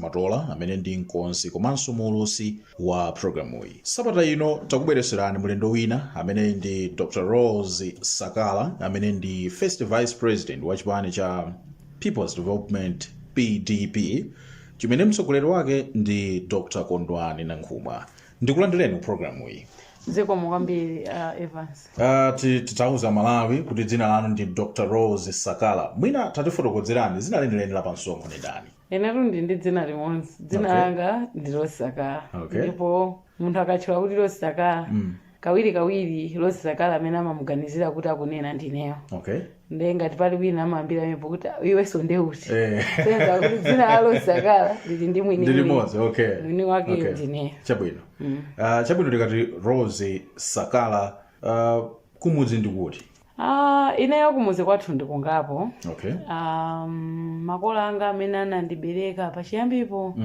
Matola amene ndi mkonzi komanso muulutsi wa programuyi. Sabata ino takubweretserani mlendo wina amene ndi Dr Rose Sakala, amene ndi first vice president wa chipani cha People's Development, PDP, chimene mtsogoleri wake ndi Dr Kondwani Nankhumwa. Ndikulandireni ku programuyi. Zikomo kwambiri, Evans. Titauza Malawi kuti dzina lanu ndi Dr Rose Sakala. Mwina tatifotokozerani, dzina lenileni la pamsonkho ndi ndani? Inetu ndi dzina limodzi. Dzina langa ndi Rose Sakala. Ndipo munthu akatchula kuti Rose Sakala, kawiri kawiri Rose Sakala amene amamuganizira kuti akunena ndineyo. Nde ngati pali wina amayambira amenepo kuti, "Iwenso ndeuti?" Senza kuti dzina la Rose Sakala lili ndi mwini. Ndi limodzi, okay. Mwini wake ndineyo. Chabwino. Chabwino, tikati Rose Sakala, kumudzi ndikuti? Ah, ineyo kumuzi kwathu ndikungapo. Makolo anga amene anandibereka pachiyambipo,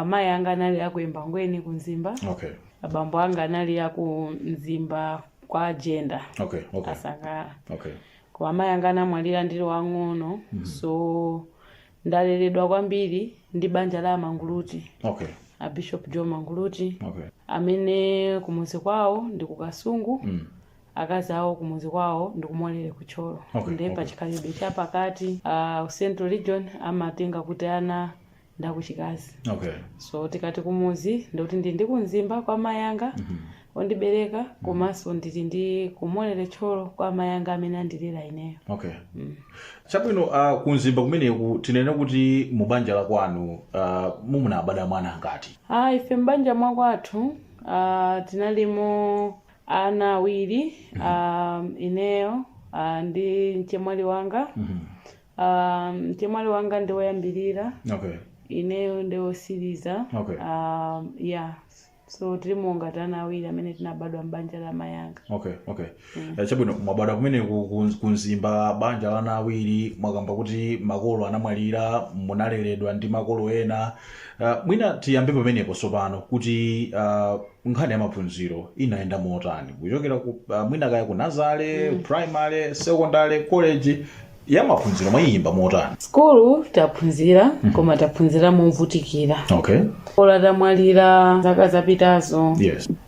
mayi anga anali aku Embangweni ku Mzimba. Abambo anga anali aku Mzimba kwa Jenda, Asakala. Koma mayi anga anamwalira ndili wang'ono, so ndaleredwa kwambiri ndi banja la Manguluti, a Bishop Joe Manguluti, amene kumuzi kwawo ndi ku Kasungu. Akazi awo kumuzi kwawo ndi kumolere kuThyolo. Ndiye pachikhalidwe chapakati, Central Region, amatenga kuti ana ndakuchikazi. So tikati kumuzi, ndikuti ndili ndi kumzimba kwa mayi anga ondibereka, komanso ndili ndi kumolere Thyolo kwa mayi anga amene andilera ineyo. Okay, chabwino. Kumzimba kumeneku, tinene kuti mubanja la kwanu mumunabadwa mwana angati? Ah, ife mbanja mwakwathu tinalimo ana awiri, ineyo ndi mchemwali wanga. Mchemwali wanga ndi woyambirira, ineyo ndi wosiriza. Yeah, so tilimo ngati ana awiri amene tinabadwa mbanja la mayanga. Okay. Chabwino, mwabadwa kumeneku kumzimba, banja la ana awiri. Mwakamba kuti makolo anamwalira, munaleredwa ndi makolo ena. Mwina tiyambe pamenepo tsopano kuti nkhani ya maphunziro inayenda motani kuchokera ku mwina kaya ku nursery, primary, secondary, college? Ya maphunziro mwayiyimba motani? Skulu taphunzira, koma taphunzira movutikira. Kola tamwalira zaka zapitazo,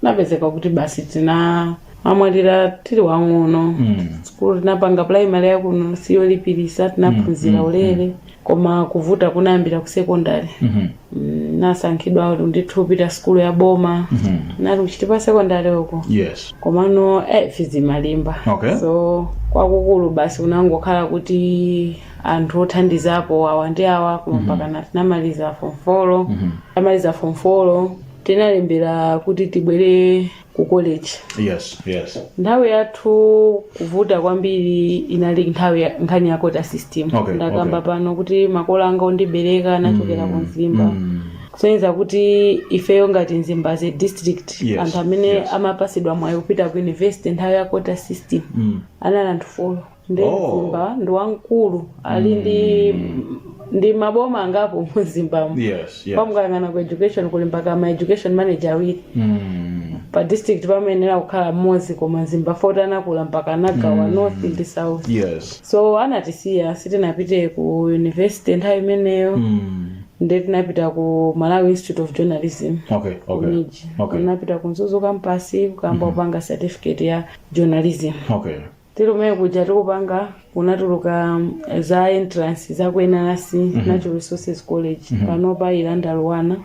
napezeka kuti basi tina amwalira tili wang'ono. Skulu tinapanga primary yakuno, siyolipirisa, tinaphunzira ulere, koma kuvuta kunayambira ku secondary. Nasankhidwa ndithu kupita skulu ya boma, nali kuchitipa secondary uko. Komano fees imalimba. So kwakukulu basi unangokhala kuti anthu othandizapo awa ndi awa, koma mpakana tinamaliza form 4. Tamaliza form 4, tinalembera kuti tibwere ku college. Nthawi yathu kuvuta kwambiri inali nthawi nkhani ya quota system. Ndakamba pano kuti makolo anga ondibereka anachokera ku Mzimba, kusonyeza kuti ifeyo ngati Mzimba as a district, anthu amene amapasidwa mwayi kupita ku university nthawi ya quota system anali anthu 4. Ndi Mzimba ndi wamkulu, ali ndi maboma angapo muMzimbamo. Pamukayang'ana ku education, kuli mpaka ma education manager awiri. Pa district pamayenera kukhala mmodzi, koma Mzimba foti anakula mpaka anagawa north ndi south. So anatisiya, sitinapite ku university nthawi imeneyo. Nde tinapita ku Malawi Institute of Journalism, ku MIJ. Tinapita ku Mzuzu campus kukamba kupanga certificate ya journalism. Tili kumene kuja tikupanga, kunatuluka za entrance za ku NRC, Natural Resources College, panopa Ilanda Luwana.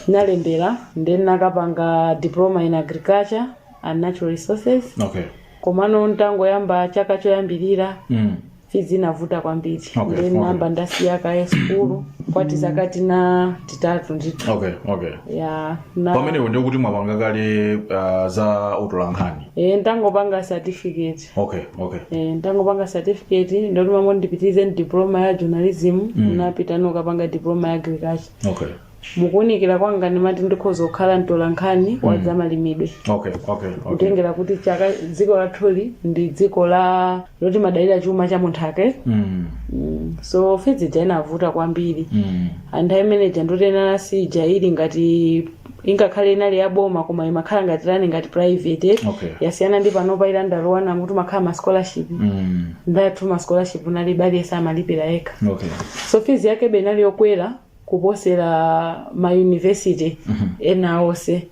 Nalembera, then nakapanga diploma in agriculture and natural resources. Komano ntangoyamba chaka choyambirira, fees inavuta kwambiri. Then namba ndasiya kaye skulu kwati zaka tina titatu ndithu. Ya na Pamenepo ndiye kuti mwapanga kale za utolankhani? E, ntangopanga certificate. E, ntangopanga certificate, ndoti mamo ndipitirize ndi diploma ya journalism, napita nokapanga diploma ya agriculture. Mukuunikira kwanga ndimati ndikhoza kukhala mtolankhani wa zamalimidwe, kutengera kuti chaka dziko lathuli ndi dziko la loti madalira chuma cha munthaka. So fees ija inavuta kwambiri. Anthu imeneja ndoti NRC ija ili ngati ingakhale inali yaboma, koma imakhala ngati run ngati private. Yasiyana ndi panopa ilandalowana muti makhala ma scholarship. Ndathu ma scholarship nalibe, aliyense amalipira yekha. So fees yake inali yokwera kuposera ma university ena onse.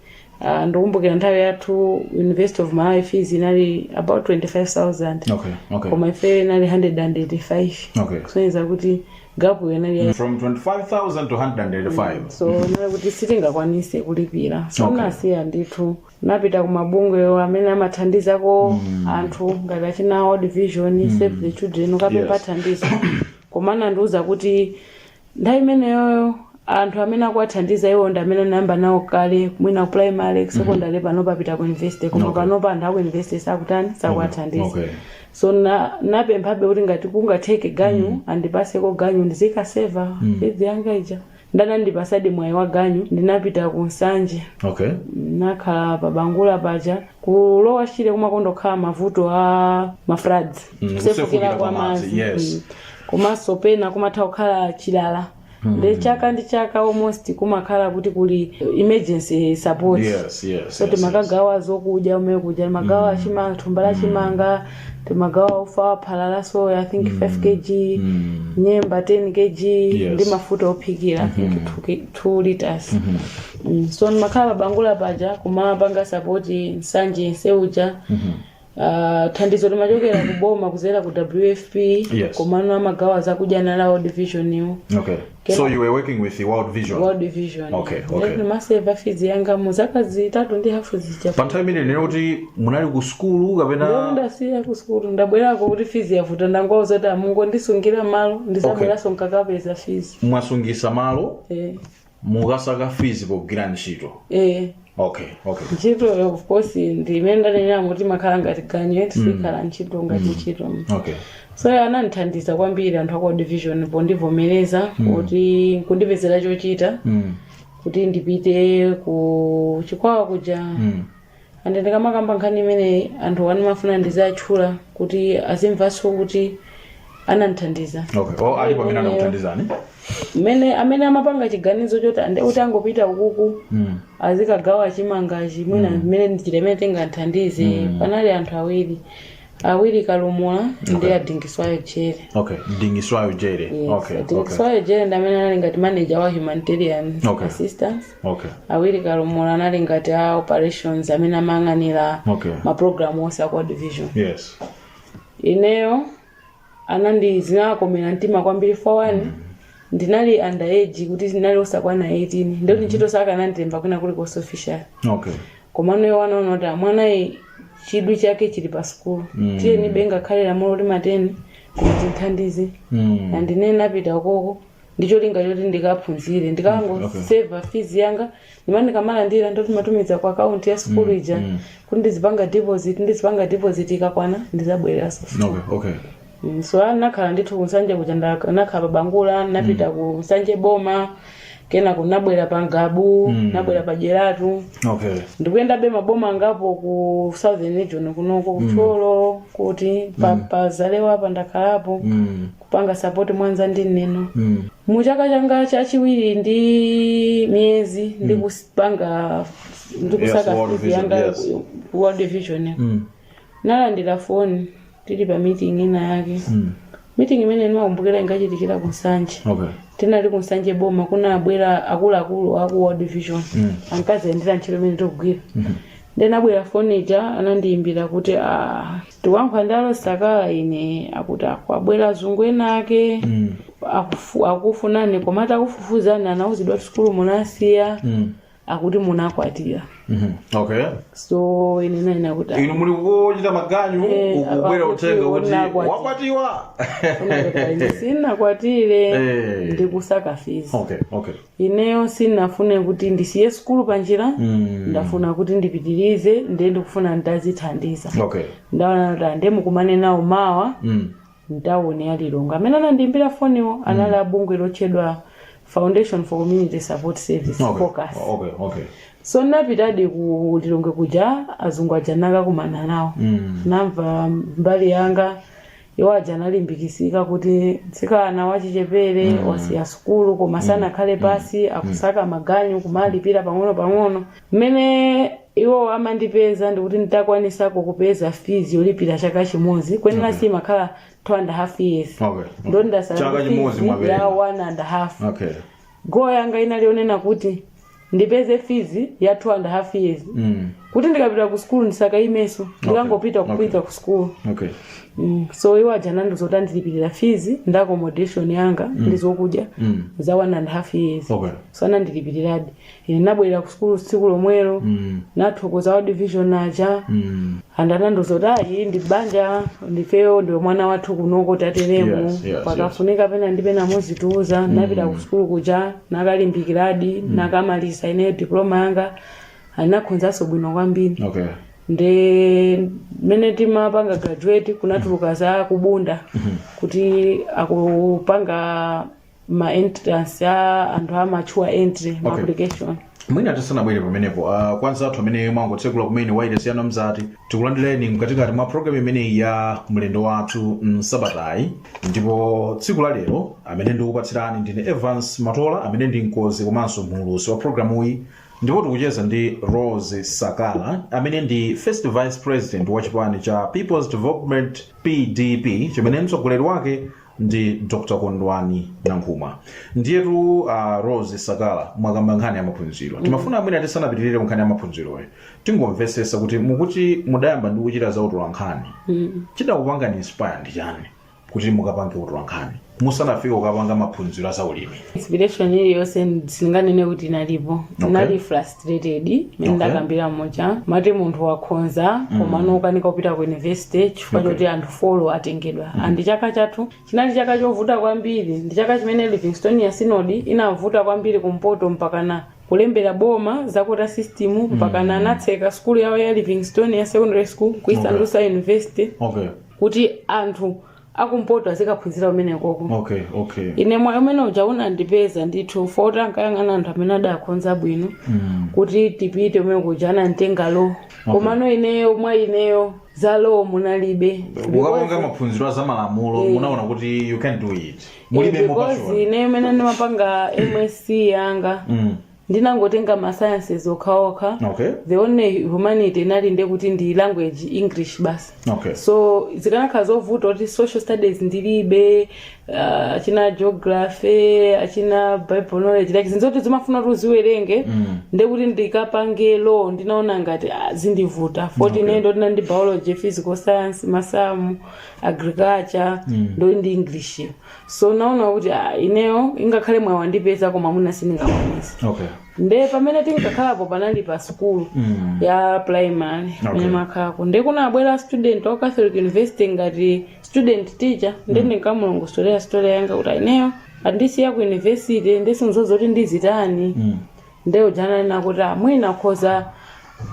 Ndikumbukira nthawi yathu University of Malawi fees inali about 25,000, koma ife inali 185, kusonyeza kuti gap inali From 25,000 to 185. So inali kuti sitingakwanise kulipira, so nasiya ndithu, napita kumabungwe amene amathandizako anthu ngati achina World Vision, Save the Children, ukapempha thandizo. Koma anandiuza kuti nthawi imeneyoyo anthu amene akuwathandiza iwo ndi amene anayamba nawo kale mwina ku primary, secondary, panopa apita ku university, koma panopa anthu aku university sakutani, sakuwathandiza. So napemphabe kuti ngati kungatheke ganyu, andipaseko ganyu ndizikaseva fees yanga ija. Ndanandipasadi mwayi wa ganyu, ndinapita ku Nsanje. Nakhala pa Bangula paja, kulowa Shire kumakondokhala mavuto a ma floods, kusefukira kwa madzi, yes. Komanso pena kumatha kukhala chilala, ndi chaka ndi chaka almost kumakhala kuti kuli emergency support. So timakagawa zokudya umene kuja, timagawa chimanga, thumba la chimanga, timagawa ufa wa phala la soya, I think 5 kg, nyemba 10 kg, ndi mafuta ophikira, I think 2 liters. So ndimakhala Bangula paja kumapanga support Nsanje nseuja. Thandizo limachokera ku boma kuzera ku WFP, komano amagawa zakudya nala World Vision iwo. Okay. So you were working with the World Vision. World Vision. Okay. Ndimaseva fees yanga mu zaka 3.5 zija. Pa nthawi imene nene kuti munali ku sukulu kapena? Ndasiya ku sukulu, ndabwerako kuti fees yavuta, ndangouza kuti amungondisungira malo, ndizabweranso nkakapeza fees. Mwasungisa malo, mukasaka fees pogwira ntchito? Eh. Okay. Ntchito, of course, ndi imene ndanenera kuti makhala ngati ganyu, sikhala ntchito ngati ntchito. So anandithandiza kwambiri anthu aku World Vision pondivomereza kuti kundipezera chochita, kuti ndipite ku Chikwawa kuja. Ande ndikamakamba nkhani imeneyi, anthu animafuna ndizatchula kuti azimvanso kuti anandithandiza. Okay. Oh, alipo amene anakuthandizani? Mmene amene amapanga chiganizo choti ande kuti angopita ukuku, azikagawa chimangachi, mwina mmene ndichita imene tinganthandize, panali anthu awiri awiri, Kalumula ndi Adingiswayo Jere. Okay. Dingiswayo Jere. Yes, Adingiswayo Jere ndi amene anali ngati manager wa humanitarian assistance. Awiri Kalumula anali ngati a operations amene amayang'anira ma program onse aku World Vision. Ineyo anandi zinakomera mtima kwambiri. For one, ndinali underage, kuti ndinali osakwana 18, ndikuti ntchito sakanandilemba kwina kulikonse official. Komano iwo anaona kuti mwanayi chidwi chake chili pa sukulu, tiyeni benga ngakhale lamulo limateni koma tinthandize. Andine napita ukoko ndicholinga choti ndikaphunzire, ndikangoseva fees yanga, ndimene ndikamalandira ndoti matumiza ku akaunti ya sukulu ija, kuti ndizipanga deposit, ndizipanga deposit, ikakwana ndizabwereranso. So anakhala ndithu kuNsanje kuja, nakhala pa Bangula, napita ku Nsanje boma, kenako nabwera pa Ngabu, nabwera pa Jeratu. Ndikuyendabe maboma angapo ku Southern Region kunoko, kuThyolo, kuti pa Zalewa apa ndakhalapo, kupanga support Mwanza ndi Neno. Mu chaka changa chachiwiri ndi miyezi ndikupanga, ndikusaka World fees Vision, yanga, World Vision, nalandira foni tili pa meeting ina yake. Meeting imene ndimakumbukira inkachitikira ku Nsanje. Tinali ku Nsanje boma, kunabwera akuluakulu aku World Vision, ankaziyendera ntchito imene tikugwira. Then abwera foni ija, anandiyimbira kuti, "Ah, tikuyankhula ndi Alosakala ine," akuti akwabwera azungu ena ake, akufunani, koma atakufufuzani anauzidwa kuti sukulu munasiya, akuti munakwatira. So ine naina kuti Inu muli kuchita maganyu, ukubwera akuti uthenga kuti unakwatira. wakwatiwa. Ine sinakwatire, ndikusaka fees. Ineyo sinafune kuti ndisiye sukulu panjira, ndafuna kuti ndipitirize, ndiye ndikufuna nditazithandiza. Ndaona kuti ande mukumane nawo mawa mtawuni ya Lilongwe. Amene anandiyimbira foniwo anali abungwe lotchedwa Foundation for Community Support Service, Focus. So napitadi ku Lilongwe kuja, azungu aja nakakumana nawo. Namva mbali yanga, iwo aja analimbikisika kuti mtsikana wachichepere wasiya sukulu koma sanakhale pasi, akusaka maganyu kumalipira pang'ono pang'ono. Mmene iwo amandipeza ndikuti nditakwanisako kupeza fees yolipira chaka chimodzi kwenera. Simakhala 2.5 years. Ndo ndasala Chaka ndi chimodzi fees mwapereka. ya 1.5. Goal yanga inali yonena kuti ndipeze fees ya 2.5 years kuti ndikapita ku skulu ndisakayimenso, ndikangopita kupita ku skulu. So iwo aja anandizoti andilipirira fees ndi accommodation yanga ndi zokudya za 1.5 years. So anandilipiriradi. Ine nabwerera ku skulu tsiku lomwelo, nathokoza wa division aja. Andanandozoti ayi, ndi banja, ndifeyo, ndiwe mwana wathu kunoko, tateremu. Pakafunika pena ndi pena muzitiuza. Napita ku sukulu kuja, nakalimbikiradi, nakamaliza ineyo diploma yanga, anakhonzanso bwino kwambiri. Ndi mmene timapanga graduate, kunatuluka za kubunda kuti akupanga ma entrance a anthu a mature entry, ma application. Mwina tisanabwere pamenepo, kwanza athu amene mwangotsekula kumene wailesi yanu mzati, tikulandireni mkatikati mwa program imeneyi ya Mlendo Wathu Msabatayi. Ndipo tsiku la lero amene ndikupatsirani ndine Evans Matola, amene ndi mkonzi komanso muulutsi wa programuyi. Ndipo tikucheza ndi Rose Sakala, amene ndi first vice president wa chipani cha People's Development, PDP, chimene mtsogoleri wake ndi Dr Kondwani Nankhumwa. Ndiyetu Rose Sakala, mwakamba nkhani ya maphunziro. Timafuna amwene tisanapitirire ku nkhani ya maphunziroyo, tingomvesesa kuti mukuti mudayamba ndi kuchita za utolankhani. Chidakupangani inspire ndi chani kuti mukapange utolankhani musanafike kukapanga maphunziro a zaulimi? Inspiration iliyonse sindinganene kuti inalipo. Ndinali frustrated mene ndakambira mocha mati munthu wakhonza komano ukanika kupita ku university chifukwa choti anthu four atengedwa. And chaka chathu chinali chaka chovuta kwambiri. Ndi chaka chimene Livingstonia Synod inavuta kwambiri kumpoto, mpakana kulembera boma za quota system, mpakana anatseka skulu yawo ya Livingstonia Secondary School kuisandusa university kuti anthu akumpoto azikaphunzira kumenekoko. Ine mwayi umene uja unandipeza ndithu, foti ankayang'ana anthu amene adakhonza bwino kuti tipite umene kuja. Anamtenga law, komano ineyo mwa ineyo za law munalibe. Mukapanga maphunziro a zamalamulo, munaona kuti you can do it, mulibe Because passion. ineyo imene ndimapanga MSc yanga, ndinangotenga ma sciences okhaokha. The only humanity inali nde kuti ndi language, English basi. So zikanakhala zovuta kuti social studies ndilibe, achina geography, achina Bible knowledge, like zinthu zoti zimafuna kuti uziwerenge, ndekuti ndikapange law, ndinaona ngati zindivuta, foti ine ndoti ndi biology, physical science, masamu, agriculture, ndo ndi English. So naona kuti ineyo ingakhale mwayi wandipeza, koma mwina sindingakwanise. Nde pamene tinkakhalapo panali pa sukulu ya primary pamene makhalako, nde kunabwera student wa Catholic University ngati student teacher. Nde ndinkamulongosolera story yanga kuti ineyo andisiya ku university, ndisinzoza kuti ndizitani. Nde ujananena kuti mwina khoza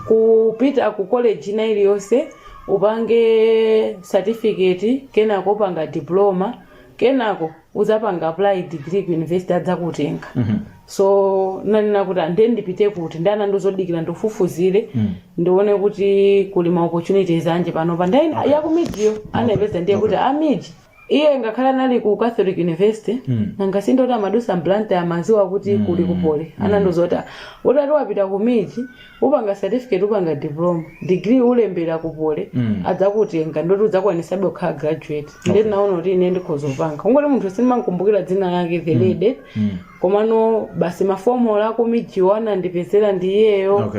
kupita ku college ina iliyonse, upange certificate, kenako upanga diploma, kenako uzapanga apply degree ku university, adzakutenga. So nanena kuti ande ndipite kuti? Ndi anandizodikira ndifufuzire, ndione kuti kuli ma opportunities anje panopa. Ndi yaku MIJ-yo anapeza. Ndiye kuti a MIJ, iye ngakhale anali ku Catholic University, nanga sindoti amadusa mBlantyre, amaziwa kuti kuli ku Poly. Anandozoti utati wapita ku MIJ, upanga certificate, upanga diploma, degree ulembera ku Poly, adzakutenga, ndoti udzakwanisabe kukhala graduate. Ndi naona kuti ine ndikhoza kupanga. Kungoti munthu sindimankumbukira dzina lake, the lady, komano basi mafomola aku MIJ-wo anandipezera ndi iyeyo.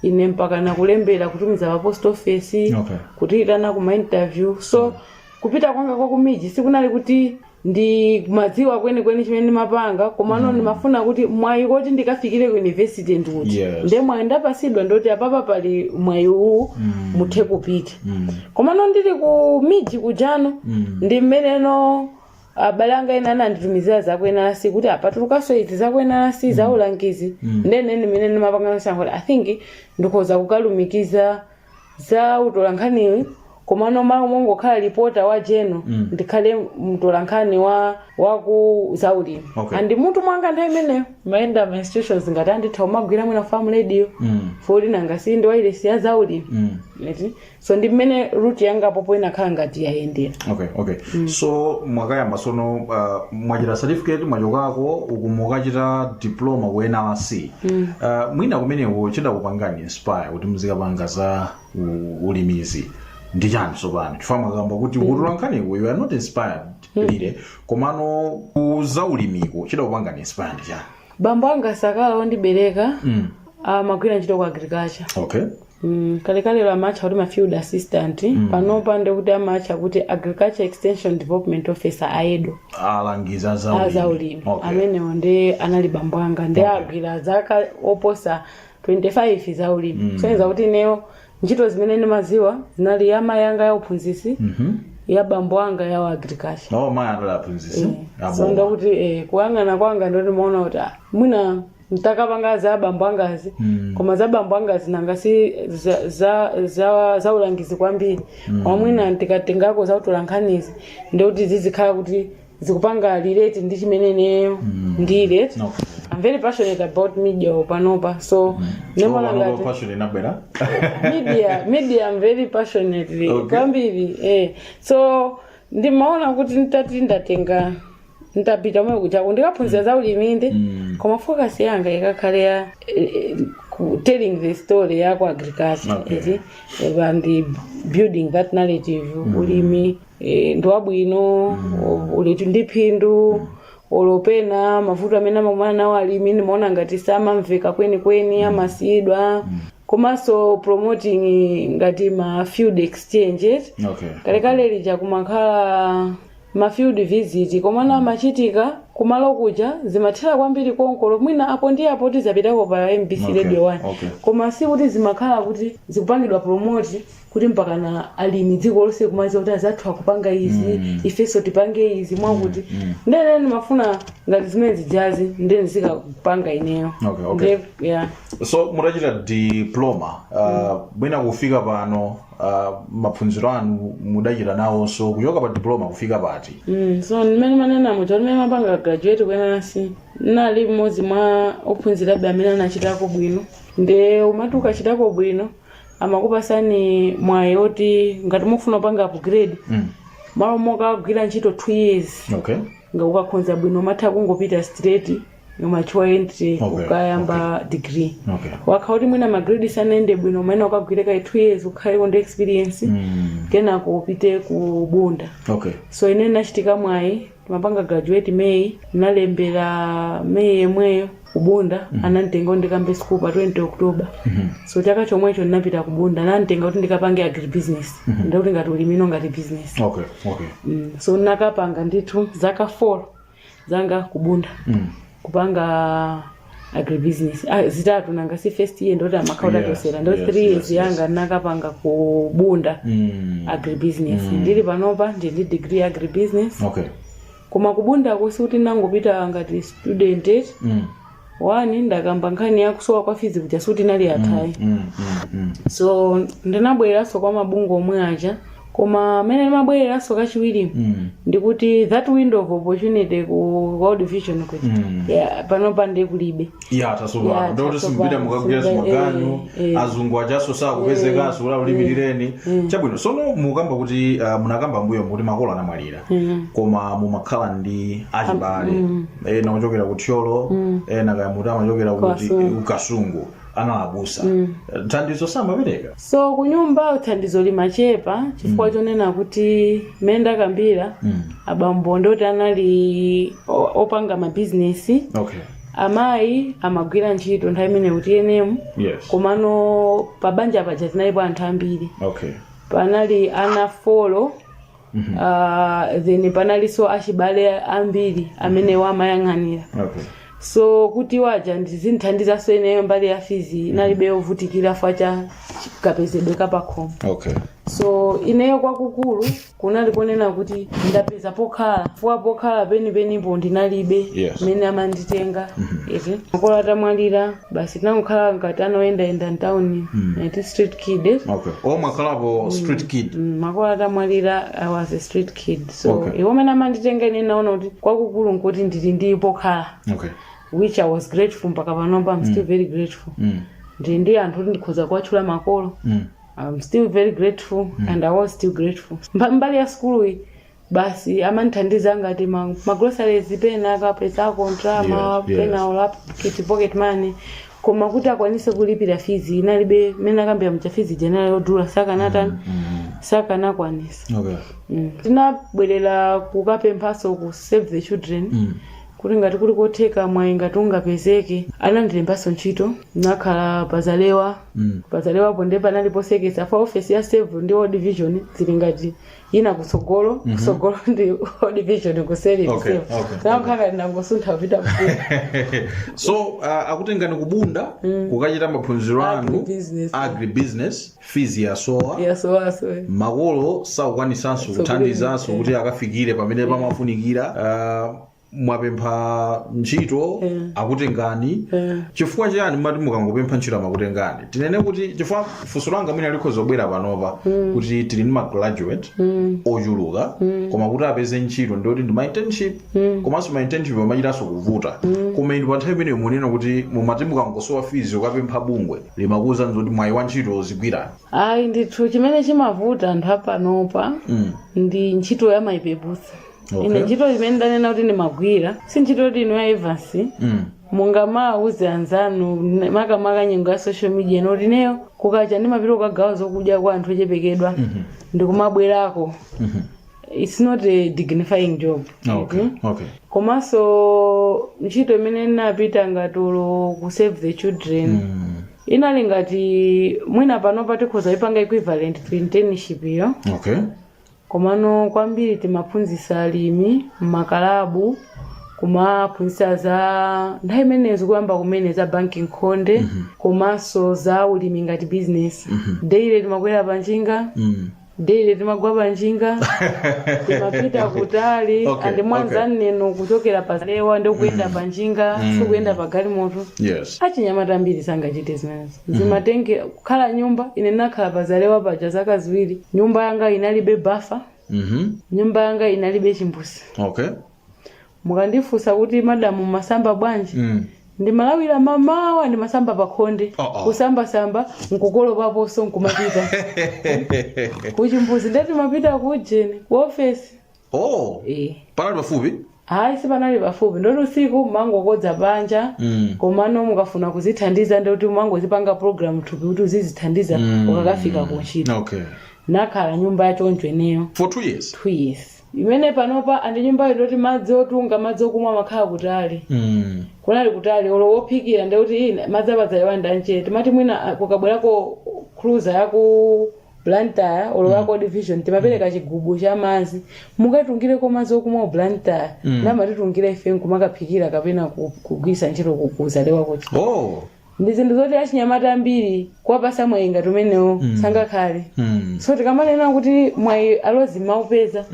Ine mpaka nakulembera, kutumiza pa post office, kutiyitana kuma interview. So kupita kwanga kwa ku MIJ sikunali kuti ndi madziwa kwenikweni chimene ndimapanga, komano ndimafuna kuti mwayi kuti ndikafikire ku university ndikuti nde mwayi ndapasidwa, ndoti apapa pali mwayi uwu, muthe kupita. Komano ndili ku MIJ kujano, ndi mmeneno abale anga ena ananditumizira za ku NRC, kuti apatulukanso izi za ku NRC za ulangizi. Ndene ndimene ndimapanga sango kuti I think ndikhoza kukalumikiza za utolankhaniwi. Komano malo mongokhala reporter wa general, ndikhale mtolankhani wa waku zaulimi. And mutu mwanga nthawi imeneyo mayenda ma institutions ngati anditha umagwira mwina Farm Radio, foti nanga si ndi wailesi ya zaulimi. Eti? So ndi mmene route yanga popo inakhala ngati yayendera. Okay, so mwakayamba sono, mwachita certificate, mwachokako uku mukachita diploma ku NRC. Mwina kumeneko chidakupangani inspire kuti muzikapanga za ulimizi ndi chani tsopano? Chifukwa mwakamba kuti kutola nkhaniku you are not inspired lile, komano ku za ulimiko chidakupangani inspire ndi chani? Bambo anga sakala ondibereka amagwira ntchito ku agriculture. Kalekale amatcha kuti ma field assistant. Panopa ndikuti amatcha kuti agriculture extension development officer, AEDO. Alangiza za ulimi. Azaulimi. Amenewo ndi anali bambo anga, ndi agwira zaka oposa 25 za ulimi. Kusonyeza kuti ineyo ntchito zimene ndimaziwa zinali ya mayi anga ya uphunzisi, ya bambo anga ya agriculture. Oh, mayi anali aphunzisi. So ndakuti kuyang'ana kwanga ndoti maona kuti mwina ntakapanga za bambo angazi, koma za bambo angazi nanga si za ulangizi kwambiri. Koma mwina ndikatengako za utolankhanizi, ndikuti zizikhala kuti zikupanga relate ndi chimene ineyo ndile. I'm very passionate about media panopa, so Ndimaona ndimaona ngati passion inabwera. Media I'm very passionate kwambiri. So ndimaona kuti ntati ndatenga, ntapita umwe kuchako ndikaphunzira za ulimi ndi koma focus yanga ikakhale ya telling the story ya ku agriculture. Eti, and building that narrative, ulimi ndi wabwino, uli ndi phindu, olopena mavuto amene amakumana nawo alimi ndimaona ngati samamveka kwenikweni, amasiyidwa. Komanso promoting ngati ma field exchange. Kalekale lija kumakhala ma field visit, komana amachitika kumalo kuja zimathera kwambiri konkolo, mwina apo ndi apo tizapitako pa MBC Radio 1. Koma si kuti zimakhala kuti zikupangidwa promote kuti mpaka na alimi dziko lonse kumaziwa kuti azathu akupanga izi, ifenso tipange izi mwakuti. Ndene ndimafuna ngati zimene zijazi ndene zikapanga ineyo. Yeah. So mutachita diploma, mwina kufika pano, maphunziro anu mudachita nawonso kuchoka pa diploma kufika pati? So mmene manena muja, mmene mapanga graduate ku NRC, nali mmodzi mwa ophunzirabe amene anachitako bwino. Nde umati ukachitako bwino amakupasani mwayi oti ngati mufuna kupanga upgrade, malo mokagwira ntchito 2 years, nga ukakhonza bwino umatha kungopita straight mature entry, ukayamba degree. Wakha kuti mwina ma grade sanayende bwino, umene ukagwire kai 2 years, ukhaleko ndi experience, kenako upite ku Bunda. So ine nachitika mwayi, timapanga graduate May, nalembera May yemweyo kubunda. Ananditenga kuti ndikambe school pa 20 October. So chaka chomwecho ndinapita kubunda, ananditenga kuti ndikapange agribusiness, ndikuti ngati ulimino ngati business. So nakapanga ndithu zaka 4 zanga kubunda, kupanga agribusiness, zitatu nanga si first year ndoti amakhala utatosera ndo 3 years yanga nakapanga kubunda agribusiness. Ndili panopa ndili ndi degree ya agribusiness. Koma kubunda kusi kuti nangopita ngati student. One, ndakamba nkhani yakusowa kwa fees kuja, suti nali athayi. So ndinabwereranso kwa mabungwe omwe aja, koma amene ndimabwereranso kachiwiri, ndikuti that window of opportunity ku World Vision kuti yeah, panopa ndikulibe. Ya, tasopano Ya, ndikuti tasopano. simpita mukagwira zimaganyu. Azungu ajaso sakupezekanso kuti akulimirireni. Chabwino, sono mukamba kuti munakamba mbuyo kuti makolo anamwalira, koma mumakhala ndi achibale ena ochokera ku Thyolo, ena kaya muti amachokera kuti Kasungu. Kasungu, analabusa. Thandizo samapereka? So kunyumba thandizo limachepa chifukwa chonena kuti mmene ndakambira, abambo ndoti anali opanga mabizinesi, amayi amagwira ntchito nthawi imene kuti TNM. Komano pabanja paja tinalipo anthu ambiri. Panali ana 4, then panalinso achibale ambiri amene wamayang'anira. So kuti waja ndizinthandizanso ineyo mbali ya fees inalibe yovutikira fa cha kapezedwe kapakhomo. So ineyo kwakukulu kunali konena kuti ndapeza pokhala, fuwa pokhala penipenipo ndinalibe. Mmene amanditenga eti, makolo atamwalira, basi tinangokhala ngati anoyendayenda mtawuni, eti, street kid, eh. Okay, o, mwakhalapo street kid? Makolo atamwalira, I was a street kid, so iwo amene amanditenga, ine naona kuti kwakukulu nkuti ndili ndi pokhala, which I was grateful. Mpaka panopa I'm still very grateful. Ndili ndi anthu kuti ndikhoza kuwatchula makolo. I'm still very grateful and I was still grateful. Mbali ya skuluyi, basi amandithandiza ngati ma groceries, pena akapezako ndalama, pena ulapkiti, pocket money, koma kuti akwanise kulipira fees inalibe. Mene akambira mcha, fees general yodula, sakanatani, sakanakwanisa. Tinabwerera kukapemphaso ku Save the Children kuti ngati kuli kotheka, mwayi ngati ungapezeke. Anandilembanso ntchito, nakhala pazalewa. Pazalewapo ndiye panali posekesa fa ofesi ya Save ndi World Vision zili ngati ina kutsogolo, kutsogolo ndi World Vision, kuseri Save. Nakhala ngati nangosuntha kupita mkulu. So akutengani kubunda kukachita maphunziro anu. Agribusiness. Agribusiness, fees yasowa. Yasowaso. Makolo sakukwanisanso kuthandizanso kuti akafikire pamene pamafunikira. Mwapempha ntchito, akutengani. Chifukwa chiyani mati mukangopempha ntchito amakutengani? Tinene kuti chifukwa funso langa mwina likhoza kubwera panopa kuti tili ndi ma graduate ochuluka, koma kuti apeze ntchito ndiyoti ndi ma internship, komanso ma internship amachitanso kuvuta. Koma inu pa nthawi imeneyo munena kuti mumati mukangosowa fees ukapempha bungwe, limakuwuzani zoti mwayi wa ntchito zigwirani. Ayi ndithu, chimene chimavuta anthu apanopa ndi ntchito ya mayipepusa. Ine ntchito imene ndanena kuti ndimagwira si ntchito yoti inu ya Evans mungamawuze anzanu, makamaka nyengo ya social media, noti ineyo kukacha ndimapita kukagawa zokudya kwa anthu ochepekedwa ndikumabwerako. It's not a dignifying job. Komanso ntchito imene ndinapita ngatulo ku Save the Children inali ngati mwina panopa tikhoza ipanga equivalent to internship iyo. Komano kwambiri timaphunzitsa alimi mmakalabu, kumaphunzitsa za nthawi imenezo kuyamba kumene za banking khonde, komanso za ulimi ngati business. Daily timakwera panjinga, daily timagwa panjinga, timapita kutali. And mwanza neno kuchokera pa Lewa ndi kuyenda panjinga, sikuyenda pa galimoto. Achinyamata ambiri sangachite zimenezo, zimatenge kukhala nyumba. Ine ndinakhala pazalewa paja zaka 2. Nyumba yanga inalibe bafa, nyumba yanga inalibe chimbuzi. Mukandifunsa kuti, "Madamu, masamba bwanji?" Ndimalawira mamawa, ndimasamba pakhonde. Oh, oh. Kusambasamba, nkukolopaponso, nkumapita kuchimbuzi. Ndeti mapita kujeni, ku ofesi. Oh. Eh. Panali pafupi? Hayi, sipanali pafupi. Ndoti usiku mangokodza panja. Komano mukafuna kuzithandiza, ndoti mangozipanga program thupi kuti uzizithandiza ukakafika kuntchito. Nakhala nyumba yachoncho ineyo. For 2 years? 2 years. Imene panopa andi nyumbayo ndoti madzi otunga, madzi okumwa amakhala kutali. Kunali kutali, olo wophikira ndekuti ina madzi apadzalewa ndanchere. Timati mwina kukabwerako cruiser yaku Blantyre olo yako World Vision, timapereka chigubu cha madzi, "Mukatungireko madzi okumwa ku Blantyre." Namatitungira ife nkumakaphikira kapena kugwiritsa ntchito kuzalewa kuti. Ndi zinthu zoti achinyamata ambiri kuwapasa mwayi ngati umenewo sangakhale. So tikamanena kuti mwayi alozi maupeza,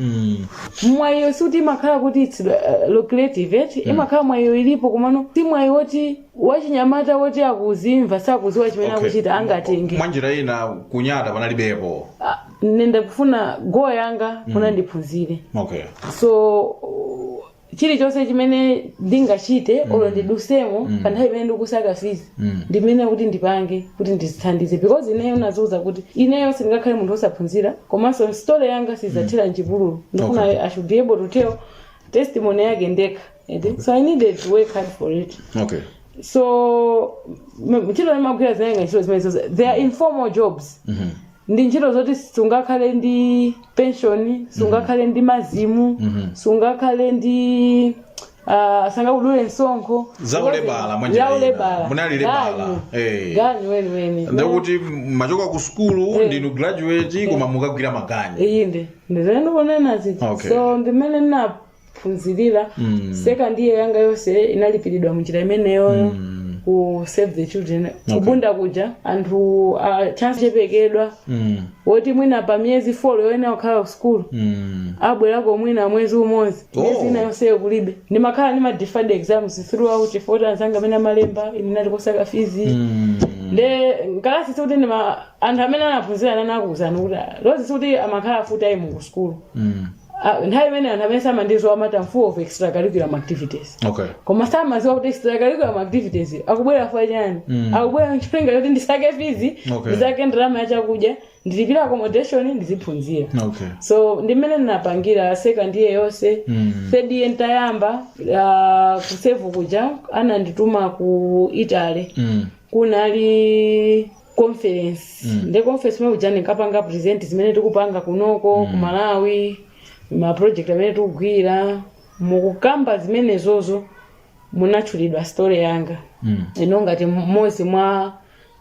mwayiyo sikuti imakhala kuti it's lucrative eti. Imakhala mwayiyo ilipo, komano si mwayi woti wachinyamata woti akuzimva, sakuziwa chimene akuchita, angatenge. Mwanjira ina kunyada panalibepo. Ah, nenda kufuna goal yanga kuna ndiphunzire. So chilichonse chimene ndingachite olo ndidusemo pa nthawi imene ndikusaka fees, ndimene kuti ndipange kuti ndizithandize, because ineyo naziuza kuti ineyo sindingakhale munthu osaphunzira, komanso story yanga sizathera mchipululu. Ndifuna I should be able to tell testimony yake ndekha eti. So I needed to work hard for it. So ntchito ndimagwira zinenga ntchito zimene they are informal jobs, ndi ntchito zoti sungakhale ndi pension, sungakhale ndi mazimu, sungakhale ndi sangakudule msonkho. Zaulebala mwanjira ina. Zaulebala. Munali lebala. Ganyu. Eh. Ganyu weniweni. Ndekuti machoka ku sukulu, ndinu graduate, koma mukagwira maganyu. Iyinde, ndizene ndikunena ziti. So ndimene ndinaphunzirira. Second year yanga yonse inalipiridwa munjira imeneyoyo. Ku Save the Children kubunda kuja anthu chance chepekedwa woti mwina pa miyezi 4 yoyena kukhala ku school abwerako mwina mwezi umodzi. Oh. Miyezi ina yonseyo kulibe. Ndimakhala ndi ma deferred exams throughout, chifukwa anzanga amene amalemba, ine nali kosaka fees. Nde nkalasi sikuti ndima anthu amene anaphunzira nanakuwuzani kuti Rose sikuti amakhala full time ku school. Nthawi imene anthu amene samandiziwa amati I'm full of extracurricular activities, koma samaziwa kuti extracurricular activities akubwera for chani. Akubwera ncholinga choti ndisake fees, ndisake ndalama ya chakudya, ndilipire accommodation, ndiziphunzira. So ndimene ndinapangira second year yonse. Third year ntayamba ku Save kuja anandituma ku Italy. Kunali conference. Nde conference imene kuja ndinkapanga present zimene tikupanga kunoko ku Malawi, ma project amene tikugwira. Mukukamba zimenezozo munatchulidwa story yanga ino ngati mmodzi mwa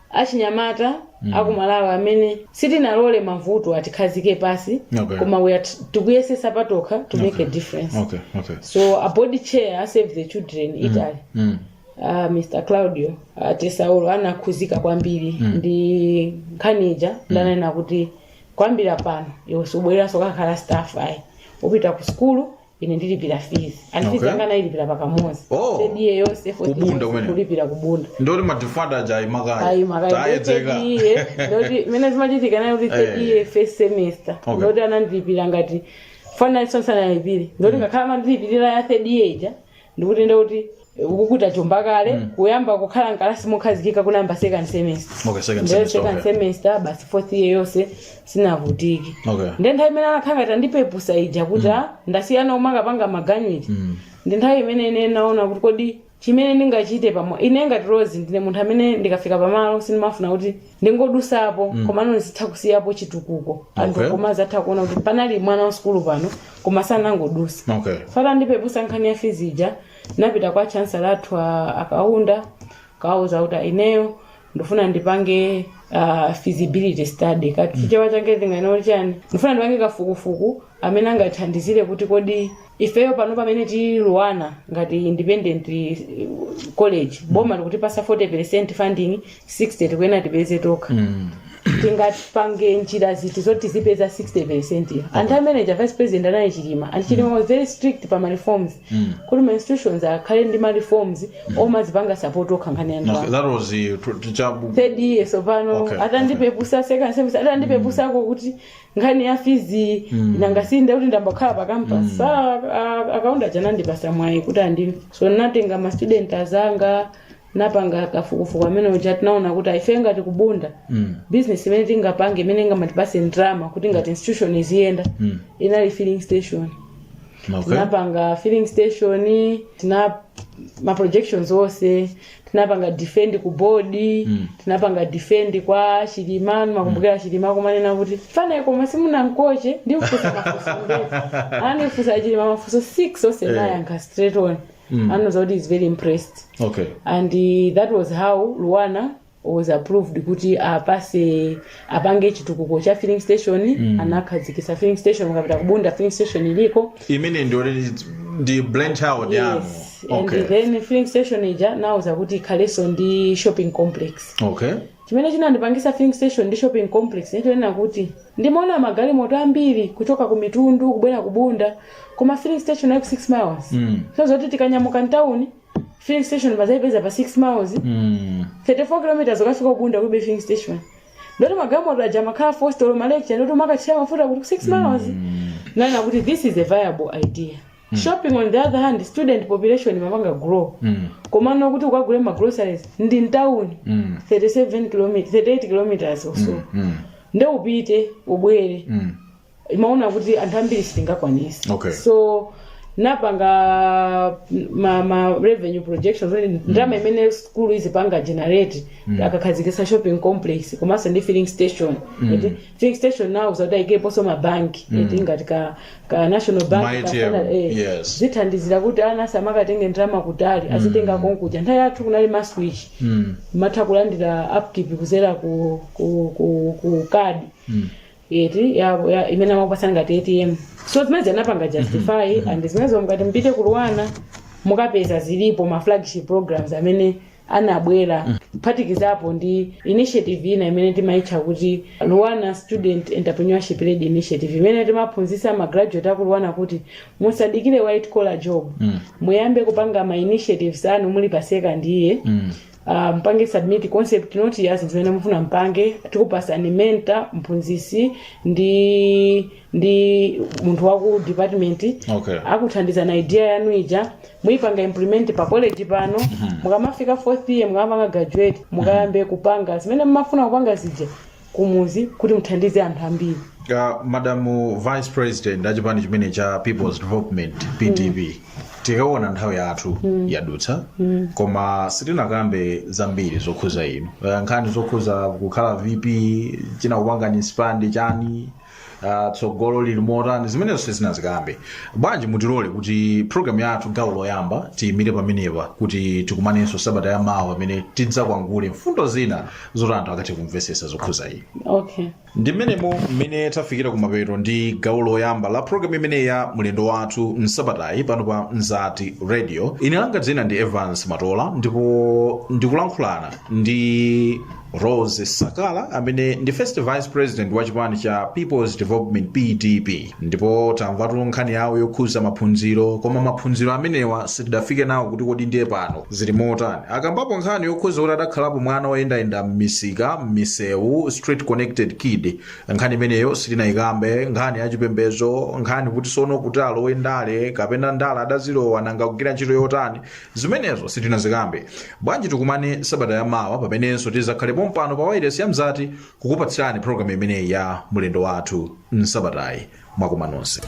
achinyamata aku Malawi amene sitinalole mavuto atikhazike pasi, koma we are tikuyesesa patokha to make a difference. So a board chair Save the Children Italy, Mr Claudio Tesaulo, anakhuzika kwambiri ndi nkhanija. Ndanena kuti kwambira pano iwe subwereranso kakhala staff ayi, upita ku skulu, ine ndilipira fees, and fees yanga anayilipira pakamodzi. Oh. Third year yonse, fourth year Kubunda yonse, kumene? Kulipira kubunda. Ndoti ma deferred aja ayimakaya? Ayi makaya. Tayedzeka. Ndoti mene zimachitika nayo kuti third year first semester, ndoti anandilipira ngati final sonse analipire. Ndoti ngakhala amandilipirira ya third year ija, ndikuti ndekuti ukukuta chomba kale kuyamba kukhala mkalasi mokhazikika kunayamba second semester. Okay, second Ndiyo, semester. second semester basi, fourth year yonse sinavutike. Ndi nthawi imene anakhala ngati andipepusa ija kuti ndasiyana omwe akapanga maganyu ija. Ndi nthawi imene ine naona kuti kodi chimene ndingachite pamwe ine ngati Rose, ndine munthu amene ndikafika pamalo sindimafuna kuti ndingodusapo, komano ndizitha kusiyapo chitukuko anthu koma azatha kuona kuti panali mwana wa sukulu pano koma sanangodusa. Fata ndipepusa nkhani ya fees ija, napita kwa chancellor athu akaunda kawauza kuti ineyo ndifuna ndipange feasibility study, kati chichewa change tinganoti chani, ndifuna ndipange kafukufuku amene angathandizire kuti kodi ifeyo pano pamene tili LUANAR ngati independent college, boma likutipasa 40% funding, 60 tikuyena tipeze tokha, tingapange njira ziti zoti tizipeza 60%? Iyo anthu amene vice president anali Chilima, and Chilima was very strict pa ma reforms, kuti ma institutions akhale ndi ma reforms omazipanga support okha nkhani ya ndalama. Okay, that was the Third year sopano, atandipepusa second semester, atandipepusako kuti nkhani ya fees nanga sinde kuti ndambakhala pa campus. Sa akaunda chanandipasa mwayi kuti andi so natenga ma student azanga, napanga kafukufuku amene uja. Tinaona kuti ife ngati kubunda, business imene tingapange imene ingamatipase ndalama kuti ngati institution iziyenda inali filling station. Tinapanga filling station, tina ma projections onse tinapanga defend ku board, tinapanga defend kwa Chilima. Makumbukira Chilima kumanena kuti fana koma simunankoche ndimfusa mafuso ndeti andifusa Chilima mafuso 6 onse, nayankha straight on. Anoza kuti is very impressed. And that was how LUANAR was approved kuti apase apange chitukuko cha filling station. Anakhazikisa filling station. Mukapita kubunda, filling station iliko. Imene ndi ndi brainchild yanu? Yes, and then filling station ija nauza kuti ikhalenso ndi shopping complex. Chimene chinandipangisa filling station ndi shopping complex ndichonena kuti ndimaona magalimoto ambiri kuchoka ku mitundu kubwera kubunda, koma filling station ali ku 6 miles. So zoti tikanyamuka mtawuni, filling station mazayipeza pa 6 miles, 34 kilometers ukafika kubunda kulibe filling station. Ndoti magalimoto aja makhala forced olo ma lecture, ndoti makathira mafuta kuti ku 6 miles. Nana kuti this is a viable idea. Shopping on the other hand, student population imapanga grow, komano kuti ukagule ma groceries ndi mtawuni, 37 km, 38 kilometers or so, nde upite ubwere, imaona kuti anthu ambiri sitingakwanise. So napanga ma revenue projections, ndalama imene school izipanga generate akakhazikisa shopping complex komanso ndi filling station. Eti filling station now zoti ayikeponso mabanki, eti ngati ka National Bank, Ma ka ATM, Standard, zithandizira kuti ana samakatenge ndalama kutali, azitenga konkuja. Nthawi yathu kunali ma switch, matha kulandira upkeep kuzera ku kadi yeti ya imene amakupasani ngati ATM. So zimene zinapanga justify, and zimenezo mukati mpite ku LUANAR mukapeza zilipo ma flagship programs amene Anabwera kuphatikizapo ndi initiative ina imene timayitcha kuti LUANAR Student Entrepreneurship Led Initiative, imene timaphunzitsa ma graduate aku LUANAR kuti musadikire white collar job, muyambe kupanga ma initiatives anu muli pa second year. Mpange submit concept note ya zinthu zimene mufuna mpange, tikupasani mentor, mphunzisi ndi munthu waku department akuthandizana idea yanu ija, muyipanga implement pa college pano. Mukamafika fourth year, mukamapanga graduate, mukayambe kupanga zimene mumafuna kupanga zija kumuzi kuti muthandize anthu ambiri. Madam Vice President achipani chimene cha People's Development, PDP, tikaona nthawi yathu yadutsa, koma sitinakambe zambiri zokhuza inu. Nkhani zokhuza kukhala VP, chinakupangani inspire chani, tsogolo lili motani, zimenezo sizinazikambe. Bwanji mutilole kuti program yathu gawo loyamba tiyimire pamenepa, kuti tikumanenso sabata ya mawa pamene tidzakwangule mfundo zina zoti anthu akathe kumvesesa zokhuza inu? Okay. Ndi mmenemo mmene tafikira kumapeto ndi gawo loyamba la programu imeneyi ya Mlendo Wathu msabatayi pano pa Mzati Radio. Ine langa dzina ndi Evans Matola, ndipo ndikulankhulana ndi Rose Sakala amene ndi First Vice President wa chipani cha People's Development, PDP. Ndipo tamvatu nkhani yawo yokhuza maphunziro, koma maphunziro amenewa sitidafike nawo kuti kodi ndiye pano zili motani. Akambapo nkhani yokhuza kuti adakhalapo mwana woyendayenda m'misika, m'misewu, street connected kid. Nkhani imeneyo sitinayikambe. Nkhani yachipembedzo, nkhani kuti sono kuti alowe ndale kapena ndale adazilowa nanga kugwira ntchito yotani, zimenezo sitinazikambe. Bwanji tikumane sabata yamawa pamenenso tizakhale pompano pa wailesi ya Mzati kukupatsirani programu imeneyi ya Mlendo Wathu msabatayi. Mwakoma nonse.